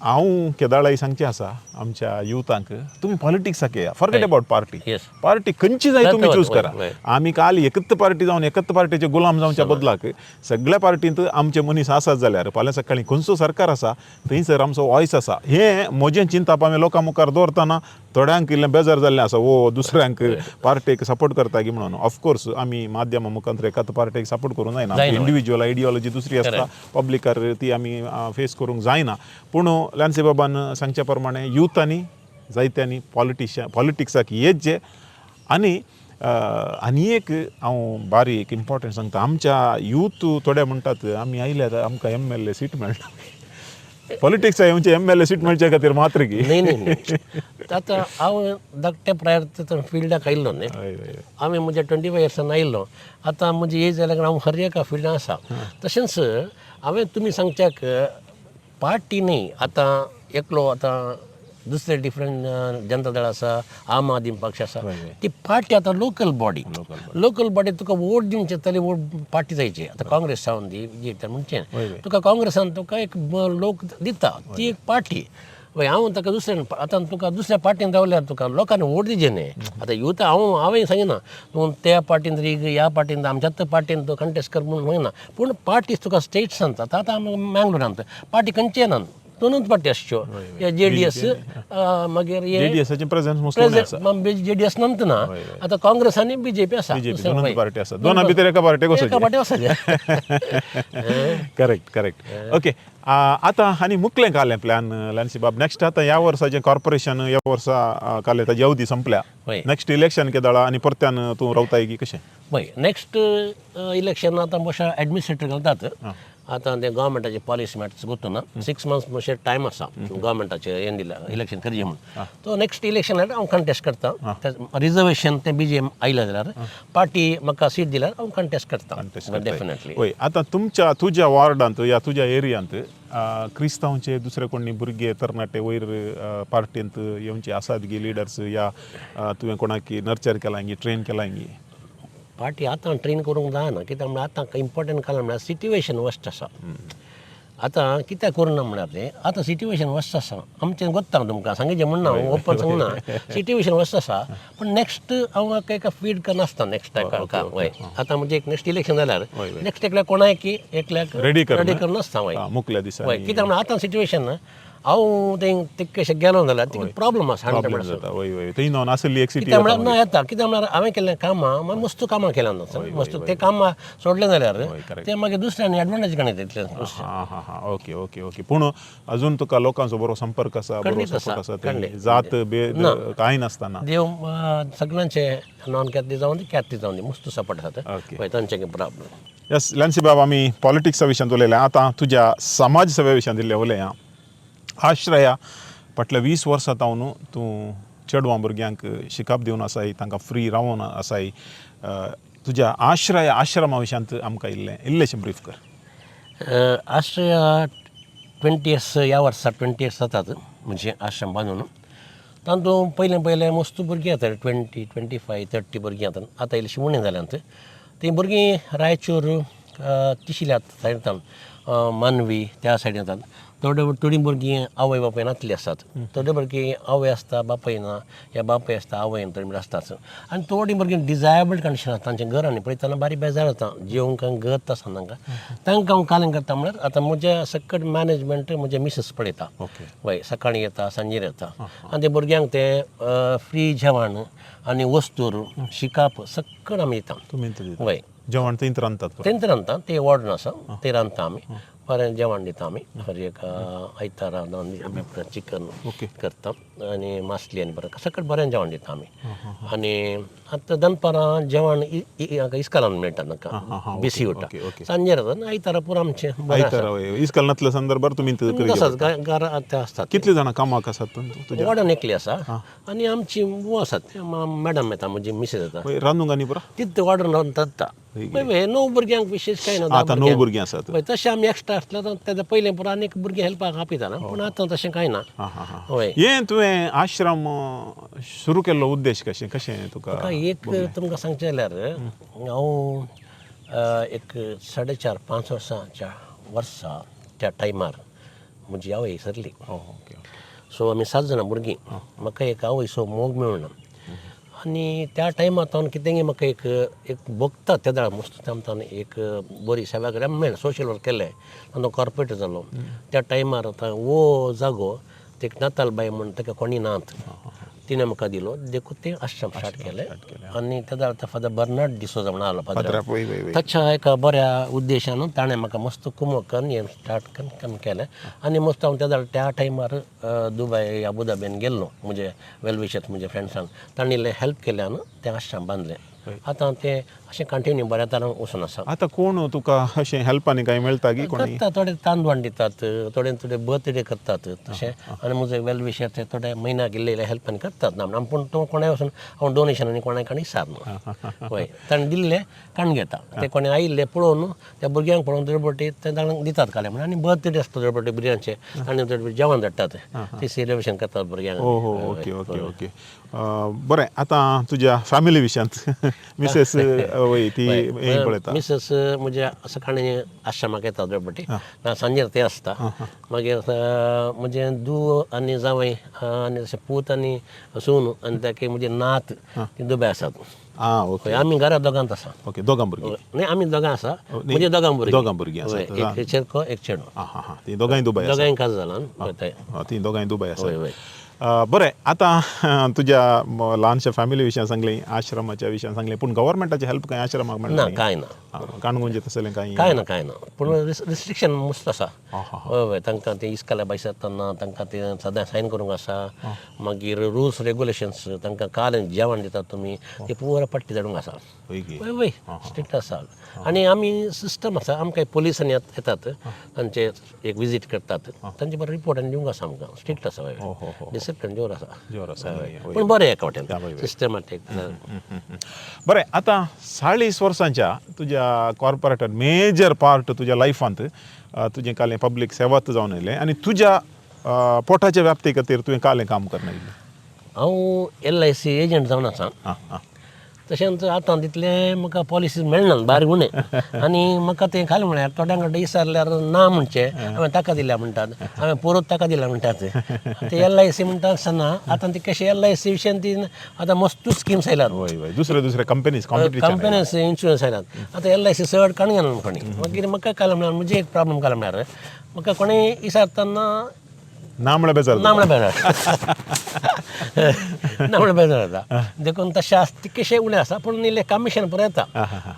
हांव केदाळाय सांगचें आसा आमच्या युथांक, तुमी पॉलिटिक्साक येया, फॉरगेट अबावट पार्टी. पार्टी खंयची जाय तुमी चूज करा. आमी काल एकच पार्टी जावन एकच पार्टीचे गुलाम जावच्या बदलाक सगळ्या पार्टींत आमचे मनीस आसात जाल्यार फाल्यां सकाळीं खंयचो सरकार आसा थंयसर आमचो वॉयस आसा. हें म्हजें चिंतप आमी लोकां मुखार दवरतना थोड्यांक इल्लें बेजार जाल्लें आसा, वो दुसऱ्यांक पार्टीक सपोर्ट करता की म्हणून. ऑफकोर्स आमी माध्यमा मुखार एकाच पार्टीक सपोर्ट करूंक जायना, इंडिविज्युअल आयडियोलॉजी दुसरी आसता, पब्लिकार ती आमी फेस करूंक जायना. पूण लॅन्सी बाबान सांगच्या प्रमाणे युथांनी जायत्यांनी पॉलिटिक्साक येत जे. आनी आनी एक हांव बारीक इम्पॉर्टंट सांगता, आमच्या यूथ थोडे म्हणटात आमी आयल्यार आमकां MLA seat मेळटा. पॉलिटिक्सा येवचे MLA seat मेळचे खातीर मात्र की न्ही न्ही न्ही. आतां हांव धाकट्या प्रायर फिल्डाक आयिल्लो न्ही, हांवें म्हज्या 25 इयर्सान आयिल्लो. आतां म्हजी एज जाल्या हांव हर एका फिल्डान आसा. तशेंच हांवें तुमी सांगच्याक पार्टी न्ही, आतां एकलो आतां दुसरे डिफरंट जनता दळ आसा, आम आदमी पक्ष आसा, ती पार्टी आतां लोकल बॉडी, लोकल बॉडी तुका वोट दिवचे तरी वोट पार्टी जायची. आतां काँग्रेस जावन दी म्हणचें तुका काँग्रेसान तुका एक लोक दिता, ती एक पार्टी. हय, हांव ताका दुसऱ्यान आतां तुका दुसऱ्या पार्टीन रावल्यार तुका लोकांनी वोट दिवचे न्ही. आतां युथ हांव हांवें सांगिना तूं त्या पार्टीन तरी ह्या पार्टीन आमच्याच पार्टीन तूं कंटेस्ट कर म्हणून सांगिना, पूण पार्टीज तुका स्टेट्सान आतां आतां मँगलोरांत पार्टी खंयची येना, दोनूच पार्टी आसच्यो, JDS मागीर JDS नंतर ना आतां काँग्रेस आनी BJP आसा, पार्टी आसा, दोना भितर एका पार्टी आसा. Correct correct okay. आतां आनी मुखलें कालें प्लॅन लॅन्सी बाब नेक्स्ट आतां ह्या वर्साचें कॉर्पोरेशन ह्या वर्सा कालें ताजी अवधी संपल्या, नेक्स्ट इलेक्शन केदाळा आनी परत्यान तूं रावताय की कशें? पळय नेक्स्ट इलेक्शन आतां बशा एडमिनिस्ट्रेटर घालतात. आतां ते गव्हर्मेंटाचे पॉलिसी मॅटर्स गोत्तू ना, 6 मंथ्स मातशें टायम आसा गव्हर्मेंटाचे हें दिला इलेक्शन करचें म्हणून. तो नेक्स्ट इलेक्शन हांव कंटेस्ट करता, रिजर्वेशन तें BJP आयलें जाल्यार पार्टी म्हाका सीट दिल्यार हांव कंटेस्ट करता डेफिनेटली. वय, आतां तुमच्या तुज्या वॉर्डांत या तुज्या एरियांत क्रिस्तांवचे दुसरे कोणी भुरगे तरणाटे वयर पार्टींत येवचे आसात गी लिडर्स, या तुवें कोणाक नर्चर केलां गी ट्रेन केलां गी? पार्टी आतां ट्रेन करूंक जायना, कित्याक म्हळ्यार आतां इम्पॉर्टंट कारण म्हळ्यार सिट्युएशन वस्ट आसा. आतां कित्याक करूना म्हळ्यार तें आतां सिट्युएशन वस्ट आसा आमचें गोत्ता तुमकां सांगचें म्हण ना, ओपन सांगना, सिट्युएशन वस्ट आसा. पूण नेक्स्ट हांव एका फीड करनासता नेक्स्ट वय. आतां म्हणजे एक नेक्स्ट इलेक्शन जाल्यार नेक्स्ट एकल्या कोणाय की एकल्याक रेडी करून नासता. वय मुखल्या दिसा वय, कित्याक म्हळ्यार आतां सिट्युएशन हांव तें तितकेशें गेलो जाल्यार तिका प्रॉब्लम आसा प्रॉब्लेम जाता. वय वय, थंय नॉन आसली एक सिटी. कित्याक म्हळ्यार ना येता, कित्याक म्हळ्यार हांवें केल्लें कामां मागीर मस्तू कामां केल्या ना, मस्तू ते कामां सोडलें जाल्यार ते मागीर दुसऱ्यांनी एडवांटेज काडून येता तितलें. हां हां हां, ओके ओके ओके. पूण अजून तुका लोकांचो बरो संपर्क आसा, बरो खंडीत सपोर्ट आसा, आसा, ते खंडीत. जात भेद कांय नासतना. देव सगळ्यांचे नॉन कॅथलीक जावन दी, कॅथलीक जावन दी, मस्त सपोर्ट आसा ते. ओके. पळय तांचे प्रॉब्लम. यस लॅन्सी बाब, आमी पॉलिटिक्सा विशयांत उलयले, आतां तुज्या समाज सेवे विशयांत इल्लें उलया. आश्रया फाटल्या 20 वर्सां तावन तूं चेडवां भुरग्यांक शिकप दिवन आसाय, तांकां फ्री रावोन आसाय. तुज्या आश्रया आश्रमा विशयांत आमकां इल्लें इल्लेशें ब्रीफ कर. आश्रया 20 इयर्स, ह्या वर्सा 20 इयर्स जातात म्हणजे आश्रम बांदून. तातूंत पयलें पयलें मस्त भुरगीं येतालीं, 20 25 30 भुरगीं येतात. आतां इल्लीशीं उणीं जाल्यांत तीं भुरगीं. रायचूर तिशिल्या सायडीन येतात, मानवी त्या सायडीन येतात. थोडे थोडीं भुरगीं आवय बापूय नातलीं आसतात, थोडीं भुरगीं आवय आसता बापूय ना, या बापूय आसता आवय ना, थोडीं आसताच. आनी थोडीं भुरगीं डिजायबल कंडिशन आसता. तांच्या घरांनी पळयतना बारीक बेजार जाता, जेवंक गत आसना तांकां. तांकां हांव कालें करता म्हळ्यार आतां म्हजें सकट मॅनेजमेंट म्हजें मिसेस पळयता. ओके. वय सकाळीं येता, सांजेर येता आनी ते भुरग्यांक ते फ्री जेवण आनी वस्तूर शिकप सगळें आमी दिता. तुमी दिता? वय. जेवण थंयच रांदतात? तेंच रांदता, ते वॉर्डन आसा, ते रांदता. आमी बरें जेवण दिता. आमी हर एक आयतारा आमी चिकन करता आनी मासली आनी बरें सगळें बरें जेवण दिता आमी. आनी आतां दनपारां जेवण इस्कालान मेळटा तांकां, बेसी उरता. सांजेर जाता, आयतारा पुरो आमचें बरें आसा. आयतारा इस्काल नातल्या संदर्भार तुमी तसोच घरा ते आसतात. कितले जाणां कामाक आसात तुज्या? वॉर्डन एकली आसा आनी आमची वो आसात, मॅडम येता, म्हजी मिसेस येता. रांदूंक आनी पुरो तितू वॉर्डन रांदता. पळय 9 भुरग्यांक विशेश कांय ना. आतां 9 भुरगीं आसात. पळय तशें आमी एक्स्ट्रा आसल्यार तेन्ना पयलें पुरो आनीक भुरगीं हेल्पाक आपयता, पूण आतां तशें कांय ना. हय. हें तुवें आश्रम सुरू केल्लो उद्देश कशें कशें तुका? एक तुमकां सांगचें जाल्यार हांव एक 4.5 5 वर्सांच्या वर्सा त्या टायमार म्हजी आवय सरली. ओके. सो आमी 7 जाणां भुरगीं, म्हाका एक आवयचो मोग मेळना. आनी त्या टायमार तावन कितेंय म्हाका एक एक भोगता त्या वेळार मस्त तावन एक बरी सेवा केल्या मेळ्ळें, सोशल वर्क केलें, तातूंत कॉर्पोरेटर जालो. त्या टायमार आतां हो जागो एक नाताल बाय म्हूण ताका कोणी नात, तिणें म्हाका दिलो, देखून तें आश्रम स्टार्ट केलें. आनी त्या वेळार फादर बर्नाड डिसोजा म्हणून आसलो फादर, ताच्या एका बऱ्या उद्देशान ताणें म्हाका मस्त कुमक करून हें स्टार्ट करून केलें. आनी मस्त हांव त्या वेळार त्या टायमार दुबय अबुधाबीन गेल्लो, म्हजे वेलविशर्स म्हजे फ्रेंड्सान, तांणी इल्लें हेल्प केल्यान तें आश्रम बांदलें. आतां तें अशें कंटिन्यू बऱ्या तरान वचून आसा. आतां कोण तुका अशें हेल्पानी कांय मेळटा की कोणी? करता, थोडे तांदवाण दितात, थोडे थोडे बर्थडे करतात तशें. आनी म्हजे वेलविशर ते थोडे म्हयन्याक इल्ले इल्ले हेल्पान करतात ना. पूण तो कोणाय वचून हांव डोनेशन आनी कोणाय काणी विचारना. हय, ताणें दिल्लें काडून घेता ते, कोणी आयिल्ले पळोवन त्या भुरग्यांक पळोवन थोडे ते तांकां दितात काले म्हणून. आनी बर्थडे आसता थोडे भुरग्यांचे, आनी थोडे जेवण धाडटात, ते सेलिब्रेशन करतात भुरग्यांक. हो हो, ओके ओके ओके, बरें. आतां तुज्या फॅमिली विशयांत, मिसेस वय ती हें पळयता? मिसेस म्हज्या सकाळीं आश्रमाक येता दोडपटी, ना सांजेर तें आसता. मागीर म्हजें धूव आनी जावंय आनी तशें पूत आनी सून आनी ताके म्हजे नात ती दुबय आसात. आं ओके. आमी घरा दोगांत आसा. ओके, दोगां भुरगीं? न्ही, आमी दोगां आसा, म्हणजे दोगां भुरगीं. दोगां भुरगीं आसा. एक चेडको एक चेडो. आं हां हां, ती दोगांय दुबय आसा? दोगांय काज जाला. ती दोगांय दुबय आसा. हय हय. बरें, आतां तुज्या ल्हानशा फॅमिली विशयान सांगलें, आश्रमाच्या विशयान सांगलें, पूण गव्हर्मेंटाचें हेल्प कांय आश्रमाक ना? मेळटा? कांय ना. काणकोणचें तसलें कांय? कांय ना, कांय ना. पूण रिस्ट्रिक्शन मस्त आसा. हय हय, तांकां तें इस्काला भायर सरतना तांकां तें सदां सायन करूंक आसा. मागीर रुल्स रेगुलेशन्स, तांकां काल जेवण दितात तुमी ते पुरा पट्टी धाडूंक आसा. हय हय, स्ट्रिक्ट आसा. आनी आमी सिस्टम आसा, आमकां पोलिसांनी येतात, तांचे एक विजीट करतात, तांचे बरें रिपोर्ट आनी दिवंक आसा आमकां. स्ट्रिक्ट आसा, हय, डिसिप्लीन जोर आसा. जोर आसा. पूण बरें एका वाटेन सिस्टमॅटीक. बरें, आतां 40 वर्सांच्या तुज्या कॉर्पोरेटर मेजर पार्ट तुज्या लायफांत तुजें कालें पब्लीक सेवात जावन येयलें आनी तुज्या पोटाच्या व्याप्ती खातीर तुवें कालें काम करून येयलें? हांव LIC agent जावन आसा. आं आं. तशेंच आतां तितलें म्हाका पॉलिसीज मेळना, बारीक उणें. आनी म्हाका तें खालें म्हळ्यार थोड्यां कडेन विचारल्यार ना म्हणचें, हांवें ताका दिल्या म्हणटात, हांवें परत ताका दिल्या म्हणटात. ते LIC म्हणटा आसतना आतां ती कशें LIC विशयान ती आतां मस्तू स्किम्स आयल्यात. वय वय, दुसरे दुसरे कंपनीज कॉम्पिटिशन. कंपनीज इन्शुरन्स आयल्यात. आतां LIC चड काडून घेना कोणी. मागीर म्हाका काल म्हळ्यार म्हजे एक प्रॉब्लम काल म्हळ्यार म्हाका कोणें विचारतना ना म्हळ्यार बेजार ना म्हळ्यार बेजार, ना म्हळ्यार बेजार जाता. देखून तशें आसा, तितकेशें उणें आसा, पूण इल्लें कमिशन पुरो येता.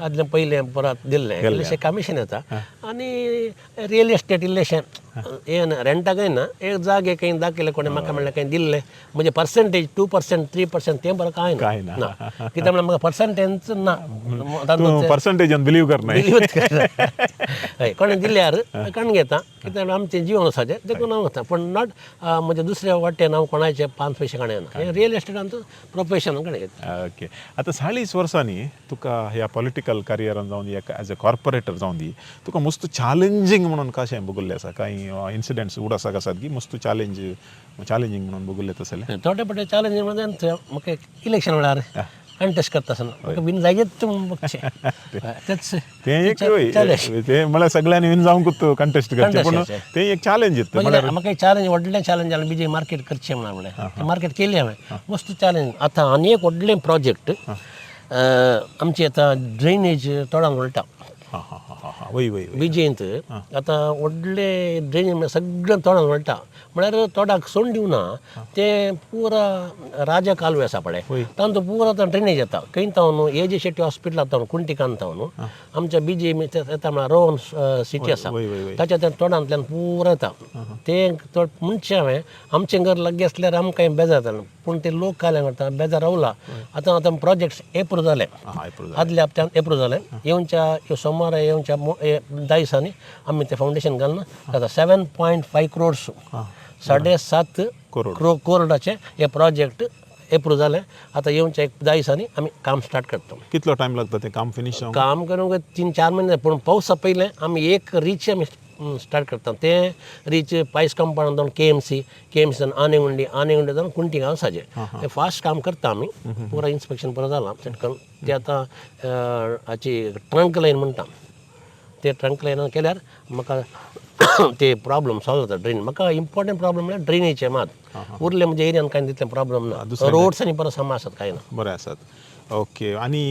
आदलें पयलें परत दिल्लें इल्लेशें कमिशन येता. आनी रियल इस्टेट इल्लेशें हें ना, रेंटाकय ना, एक जागे खंय दाखयले कोणें म्हाका म्हणल्यार खंय दिल्लें म्हणजे पर्संटेज 2% 3% तें बरें कांय कांय ना. ना, कित्याक म्हणल्यार म्हाका पर्संटेज ना. तूं पर्संटेजान बिलीव करनाय. हय, कोणें दिल्यार काण घेता, कित्याक म्हणल्यार आमचें जिवन आसा तें, देखून हांव घेता. पूण not म्हणजे दुसऱ्या वाटेन हांव कोणाचे 5 पयशे काण येना. हें रियल इस्टेटांत प्रोफेशन काण घेता. ओके, आतां 40 वर्सांनी तुका ह्या पॉलिटिकल करियरान जावन दी, एज अ कॉर्पोरेटर जावन दी, तुका मस्त चॅलेंजींग म्हणून कशें भोगल्लें आसा? कांय इन्सिडंट्स उडासाक आसात की मस्त चॅलेंजींग म्हणून भोगल्ले तसले? थोडे पटे चॅलेंजींग म्हणजे म्हाका इलेक्शन वेळार कंटेस्ट करता आसतना म्हाका विन जायत बघचें, तेच तें एक चॅलेंज. तें म्हळ्यार सगळ्यांनी विन जावंकूच कंटेस्ट करचें, पूण तें एक चॅलेंज येता. म्हळ्यार म्हाका एक चॅलेंज, व्हडलें चॅलेंज जालें बीजे मार्केट करचें म्हणून, म्हणलें मार्केट केली हांवें, मस्त चॅलेंज. आतां आनी एक व्हडलें प्रोजेक्ट आमची आतां ड्रेनेज तोडान वळटा. हां हां हां हां, वय वय वय. बिजेंत आतां व्हडले ड्रेनेज म्हळ्यार सगळें तोडान वळटा, म्हळ्यार तोडाक सोण दिवना, तें पुरा राजा कालवे आसा पळय, तांचो पुरा आतां ड्रेनेज येता खंय तावन ए जे शेट्टी हॉस्पिटलांत तावन कुंटिकान तावन आमच्या बीजे येता, म्हळ्यार रोहन सिटी आसा ताच्या त्या तोडांतल्यान पुरा येता तें तोड. म्हणचें हांवें आमचें घर लागीं आसल्यार आमकां बेजार जातालें, पूण ते लोक काल्यां करता बेजार रावला. आतां आतां प्रोजेक्ट्स एप्रूव जाले, आदल्या हप्त्यान एप्रूव जाले. येवच्या सोमारा येवच्या 10 दिसांनी आमी तें फावंडेशन घालून आतां 7.5 क्रोड्स, 7.5 करोडाचे हे प्रोजेक्ट एप्रूव जाले. आतां येवच्या एक 10 दिसांनी आमी काम स्टार्ट करता. कितलो टायम लागता तें काम फिनीश जावंक? काम करूंक 3-4 म्हयने, पूण पावसा पयलें आमी एक रीच आमी स्टार्ट करता. तें रीच पायस कंपाउंड जावन KMC, KMC जावन आनेगुंडी, आनेगुंडी जावन कुंटी गांव साजे, तें फास्ट काम करता आमी. पुरा इन्स्पेक्शन पुरो जालां सेट करून ते आतां हाची ट्रंक लायन म्हणटा, ते ट्रंक लायनान केल्यार म्हाका ते प्रॉब्लम सॉल्व जाता. ड्रेन म्हाका इम्पॉर्टंट प्रॉब्लम म्हळ्यार ड्रेनेजचें मात, उरलें म्हणजे एरियान कांय तितलें प्रॉब्लम ना. रोड्स आनी परत समा आसात, कांय ना. बरें आसात. ओके, आनी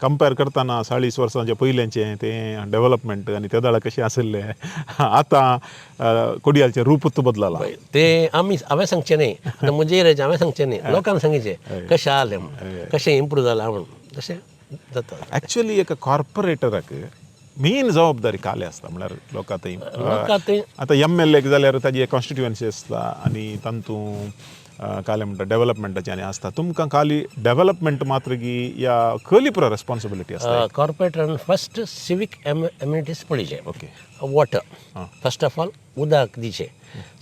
कंपेर करतना 40 वर्सांचे पयलेंचें तें डेवलपमेंट आनी ते वेळार कशें आशिल्लें, आतां कोडियालचें रूपूच बदललां. ते आमी हांवें सांगचें न्ही, आतां म्हजे एरियाचें हांवें सांगचें न्ही, लोकांक सांगचें कशें आलें म्हूण, कशें इम्प्रूव जालां म्हूण, तशें जाता. एक्चुअली एका कॉर्पोरेटराक मेन जबाबदारी काले आसता, म्हळ्यार लोकां थंय लोकां थंय आतां एम एल एक जाल्यार ताजी एक कॉन्स्टिट्युएन्सी आसता आनी तातूंत काले म्हणटा डेवलपमेंटाचें आनी आसता. तुमकां खाली डेवलपमेंट मात्र की या खली पुरो रेस्पॉन्सिबिलिटी आसता? कॉर्पोरेटरान फस्ट सिवीक एम्युनिटीज पळोवचें. Okay, water first of all, उदक दिवचें.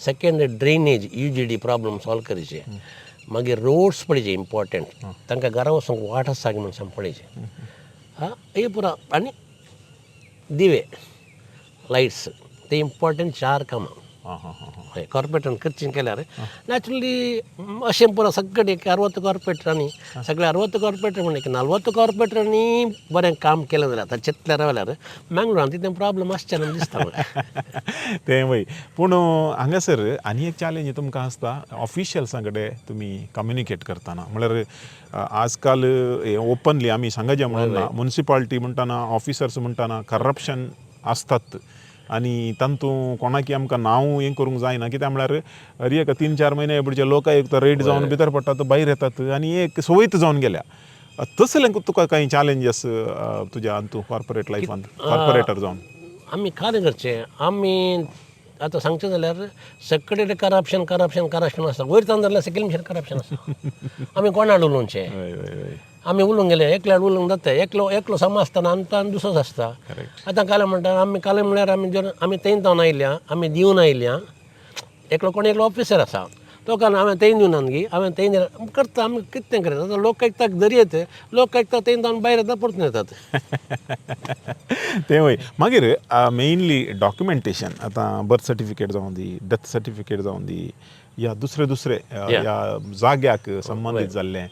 Second drainage, UGD problem solve करचे. मागीर रोड्स पळोवचे इम्पॉर्टंट, तांकां घरा वचूंक वाट आसा म्हूण सांग पळोवचें. हां, हे पुरो. आनी दिवे लायट्स ते इम्पॉर्टंट 4 कामां. हां हां हां. हय, कॉर्पोरेटरान करचें केल्यार नॅचरली अशें पुरो सगळे एक 60 कॉर्पोरेटरांनी, सगळे 60 कॉर्पोरेटर म्हणून एक 40 कॉर्पोरेटरांनी बरें काम केलें जाल्यार, आतां चिंतलें रावल्यार मँगलोरान तितलें प्रॉब्लम आसचें ना दिसता म्हाका. तें वय, पूण हांगासर आनी एक चॅलेंज तुमकां आसता ऑफिशियल्सां कडेन तुमी कम्युनिकेट करतना. म्हळ्यार आजकाल हें ओपनली आमी सांगचें म्हणून ना, मुन्सिपालिटी म्हणटना ऑफिसर्स म्हणटना करप्शन आसतात आनी तातूंत कोणाकी आमकां नांव हें करूंक जायना, कित्याक म्हळ्यार हर एक 3-4 म्हयने पुढचे लोक एक रेड जावन भितर पडटात, भायर येतात आनी एक संवयत जावन गेल्या. तसलें तुका कांय चॅलेंजीस तुज्या अंतू कॉर्पोरेट लायफान कॉर्पोरेटर जावन? आमी कार्य करचें, आमी आतां सांगचें जाल्यार सगळे करप्शन करप्शन करप्शन आसता, वयर तान जाल्यार सकयल मिशन करप्शन आसता. आमी कोणाक उलोवचें? हय हय हय. आमी उलोवंक गेले एकल्यार उलोवंक जाता, एकलो एकलो सम आसतना आनी दुसरोच आसता. आतां काल म्हणटा आमी काल म्हळ्यार आमी जर आमी थंय जावन आयल्या, आमी दिवन आयल्या, एकलो कोण एकलो ऑफिसर आसा तो काल हांवें थंय दिवना गी, हांवें थंय दिना करता, आमी कितें करता आतां लोक आयकता दरयेत, लोक आयकता थंय जावन भायर येता परतून येतात. तें वय. मागीर मेनली डॉक्युमेंटेशन, आतां बर्थ सर्टिफिकेट जावं दी, डेथ सर्टिफिकेट जावं दी, या दुसरे दुसरे ह्या जाग्याक संबंदीत जाल्लें,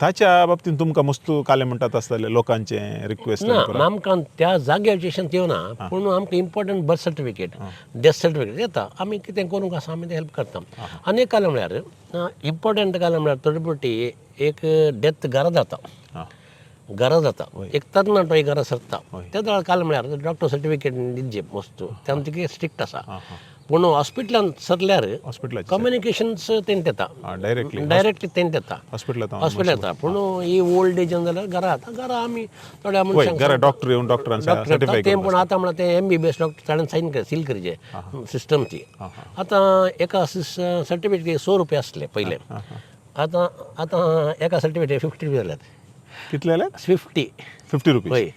ताच्या बाबतींत तुमकां मस्त काले म्हणटात आसतले लोकांचें रिक्वेस्ट? ना, आमकां त्या जाग्याचें येवना, पूण आमकां important birth certificate, death certificate येता, आमी कितें करूंक आसा आमी तें हेल्प करता. आनी एक कालें म्हळ्यार इम्पॉर्टंट कालें म्हळ्यार थोडे फावटी एक डेथ घरा जाता, घरा जाता, एक तरणाटो एक घरा सरता, त्या वेळार काल म्हळ्यार डॉक्टर सर्टिफिकेट दिवचे वस्तू, ते आमचे स्ट्रिक्ट आसा. पूण हॉस्पिटलान सरल्यार हॉस्पिटलाचें कम्युनिकेशन्स तेंट येता. डायरेक्टली. डायरेक्टली तेंट येता. हॉस्पिटलांत. हॉस्पिटल येता. पूण ही ओल्ड एजान जाल्यार घरा, आतां घरा आमी थोड्या वय मनशांक घरा डॉक्टर येवन डॉक्टरान डॉक्टर सर्टिफाय. ते. पूण आतां म्हणल्यार ते एमबीबीएस डॉक्टर ताणें सायन कर सील करचे सिस्टम ती. आतां एका सर्टिफिकेट 100 रुपया आसले पयले, आतां आतां एका सर्टिफिकेट 50 रुपया जाल्यात. कितले जाल्यात? 50. 50 रुपीज? वय.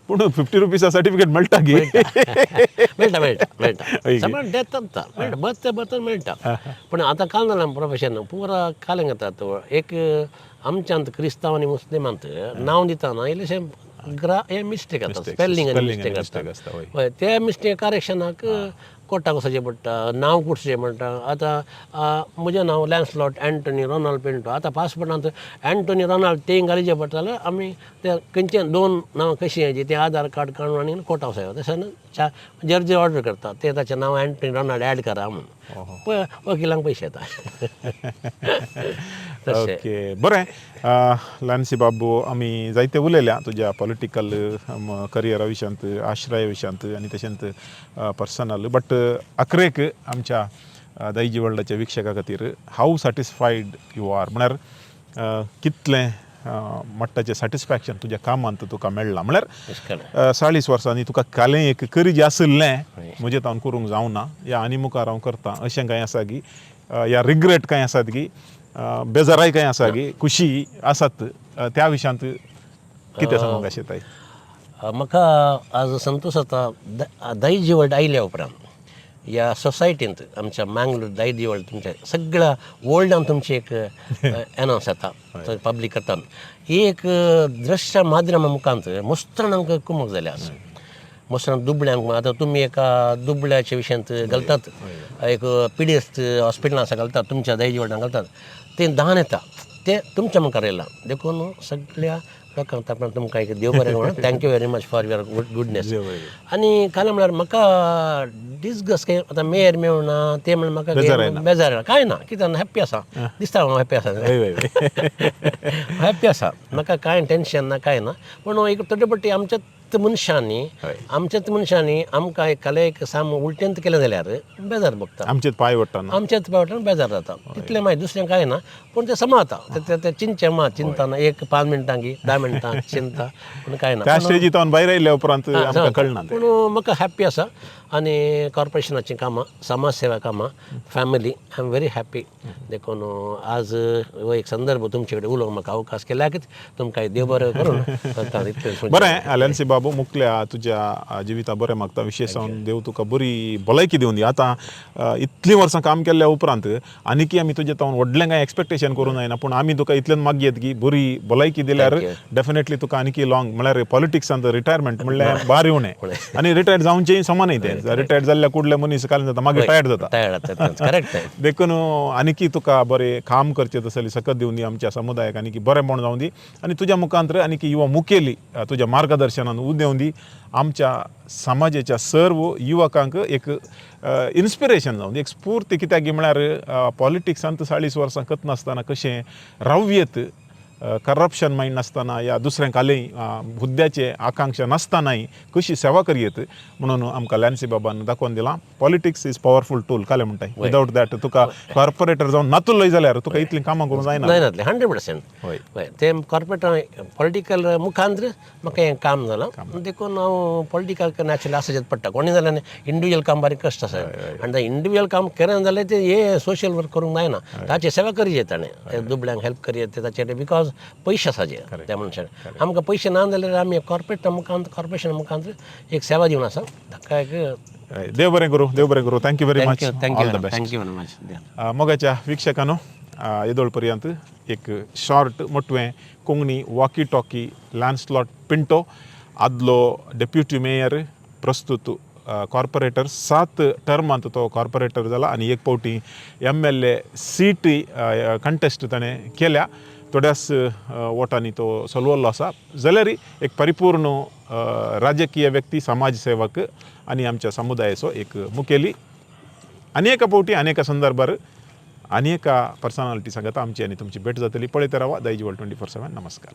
पूण 50 रुपीजा सर्टिफिकेट मेळटा की? मेळटा, मेळटा, मेळटा. हय की? सगळें डेथ जाता, मेळटा, बर्थ बर्थ मेळटा. पूण आतां काल जालां प्रोफेशन पुरा कालें घेतात. एक आमच्यांत क्रिस्तांव आनी मुस्लिमांत नांव दितना इल्लेशें ग्रा हे मिस्टेक जाता, स्पेलिंग आनी spelling mistake आनी जाता. mistake आसता, वय. हय, ते मिस्टेक करेक्शनाक कोर्टाक वचचें पडटा, नांव कुडचें पडटा. आतां म्हजें नांव लॅन्सलॉट एंटनी रोनाल्ड पिंटो. आतां पासपोर्टांत एंटनी रोनाल्ड तें घालीचें पडटा जाल्यार आमी ते खंयचे दोन नांवां कशीं येची तें आधार कार्ड काडून आनी कोर्टाक वचप. तशें जर्जी ऑर्डर करता ते ताचें नांव एंटनी रोनाल्ड एड करा म्हणून, पळय वकिलांक पयशे येता तशें. ओके, बरें लॅन्सी बाबू, आमी जायते उलयल्या तुज्या पॉलिटिकल करियरा विशयांत, आश्रया विशयांत आनी तशेंच पर्सनल. बट अखरेक आमच्या दायजी वर्ल्डाच्या विक्षका खातीर, हाव सॅटिस्फायड you R, म्हळ्यार कितलें मट्टाचें सॅटिस्फॅक्शन तुज्या कामांत तुका मेळ्ळां? म्हळ्यार कळ्ळें. 40 वर्सांनी तुका कालें एक करीजे आशिल्लें हय. म्हजें तावन करूंक जावना या आनी मुखार हांव करता अशें कांय आसा की, या रिग्रेट कांय आसात की, बेजाराय कांय आसा की, खुशी आसात, त्या विशयांत कितें सांगूंक आशेताय? म्हाका आज संतोश जाता, दायजी वर्ल्ड आयल्या उपरांत ह्या सोसायटींत आमच्या मँगलोर दायजी वर्ल्ड तुमच्या सगळ्या वर्ल्डान तुमची एक एनावन्स जाता, पब्लीक करतात. ही एक दृश्य माध्यमा मुखांत मस्त कुमक जाल्या आसा मस्त दुबळ्यांक. आतां तुमी एका दुबळ्याच्या विशयांत घालतात, एक पिडेस्त हॉस्पिटलां आसा घालतात, तुमच्या दायजी वर्ल्डान घालतात, तें दान येता, तें तुमच्या मुखार येयलां. देखून सगळ्या लोकांक तापण तुमकां एक देव बरें म्हणून thank you very much for your good goodness. देव बरें. आनी काल म्हळ्यार म्हाका डिसगस कांय आतां मेयर मेळना तें म्हणल्यार म्हाका बेजार येना. बेजार येना, कांय ना. कितें हॅप्पी आसा दिसता, हांव हॅप्पी आसा. हय हय हय हॅप्पी आसा, म्हाका कांय टेन्शन ना, कांय ना. पूण एक थोडे पट्टी आमच्याच मनशांनी आमच्याच मनशांनी आमकां एक काल एक साम उलटेंत केलें जाल्यार बेजार भोगता. आमचेच पांय ओडटाना. आमच्याच पावटान बेजार जाता तितलें, मागीर दुसरें कांय ना. पूण तें समाता ते ते चिंतचें मा चिंतना एक 5 मिनटां की 10 मिनटां चिंता, पूण कांय ना. त्या स्टेजी तावन भायर आयल्या उपरांत आमकां कळना तें. पूण म्हाका हॅप्पी आसा आनी कॉर्पोरेशनाचीं कामां, समाज सेवा कामां, family, I am very happy. देखून आज हो एक संदर्भ तुमचे कडेन उलोवंक म्हाका अवकाश केल्याकच तुमकां देव बरें करून करता इतलें. बरें लॅन्सी बाबू, मुकल्या तुज्या जिविता बरें मागता. विशेश जावन देव तुका बरी भलायकी दिवन दी. आतां इतलीं वर्सां काम केल्ल्या उपरांत आनीकी आमी तुजे तावन व्हडलें कांय एक्सपेक्टेशन करूं जायना, पूण आमी तुका इतलें मागयत की बरी भलायकी दिल्यार Thank you. Definitely तुका आनीकी लॉंग. म्हळ्यार पॉलिटिक्सांत रिटायरमेंट म्हणल्यार भारी उणें आनी रिटायर्ड जावचेंय समा न्ही तें. रिटायर्ड जाल्ल्या कुडले मनीस काल जाता, मागीर टायर्ड जाता. टायर्ड जाता, करेक्ट. देखून आनीकी तुका बरें काम करचें तसली सकत दिवन दी, आमच्या समुदायाक आनीकी बरेंपण जावं दी आनी तुज्या मुखांतर आनीकी युवा मुखेली तुज्या मार्गदर्शनान उदेवं दी. आमच्या समाजाच्या सर्व युवकांक एक इन्स्पिरेशन जावं दी, एक स्फूर्ती. कित्याक म्हळ्यार पॉलिटिक्सांत 40 वर्सां करनासतना कशें रावयेत, करप्शन मायंड नासतना या दुसऱ्यांक कालय हुद्द्याचे आकांक्षा नासतनाय कशी सेवा करयेत म्हणून आमकां लॅन्सी बाबान दाखोवन दिलां. Politics is powerful tool कालें म्हणटाय. विदावट that तुका कॉर्पोरेटर जावन नातुल्लोय जाल्यार तुका इतलीं कामां करूंक जायना. जायनातलें, 100%. हय. हय, तें कॉर्पोरेटर पॉलिटिकल मुखांतर म्हाका हें काम जालां. देखून हांव पॉलिटिकल नॅचरली आसचें पडटा. कोणी जाल्यार इंडिविज्युअल काम बारीक कश्ट आसा आनी इंडिविज्युअल काम केलें जाल्यार तें हे सोशल वर्क करूंक जायना. ताची सेवा करची ताणें, दुबळ्यांक हेल्प करयेत ताचे, because पयशे आसा जे त्या मनशाक. आमकां पयशे ना जाल्यार आमी कॉर्पोरेट मुखांत, कॉर्पोरेशन मुखांत एक सेवा दिवन आसा ताका एक. हय, देव बरें करूं, देव बरें करूं. Thank you very much. Thank you, thank you. All the best. Thank you very much. मोगाच्या वीक्षकांनो, येदोळ पर्यंत एक शॉर्ट मोटवें कोंकणी वॉकी टॉकी लॅन्सलॉट पिंटो, आदलो डेप्युटी मेयर, प्रस्तुत कॉर्पोरेटर, सात टर्मांत तो कॉर्पोरेटर जाला आनी एक फावटी एमएलए सीट कंटेस्ट ताणें केल्या. थोड्याच वोटांनी तो सोलवल्लो आसा. जाल्यार एक परिपूर्ण राजकीय व्यक्ती, समाज सेवक आनी आमच्या समुदायाचो एक मुखेली. अनेक फावटी अनेक संदर्भार अनेक पर्सनालिटी सांगता आमची आनी तुमची भेट जातली. पळयत रावा दायजी वर्ल्ड 24/7. नमस्कार.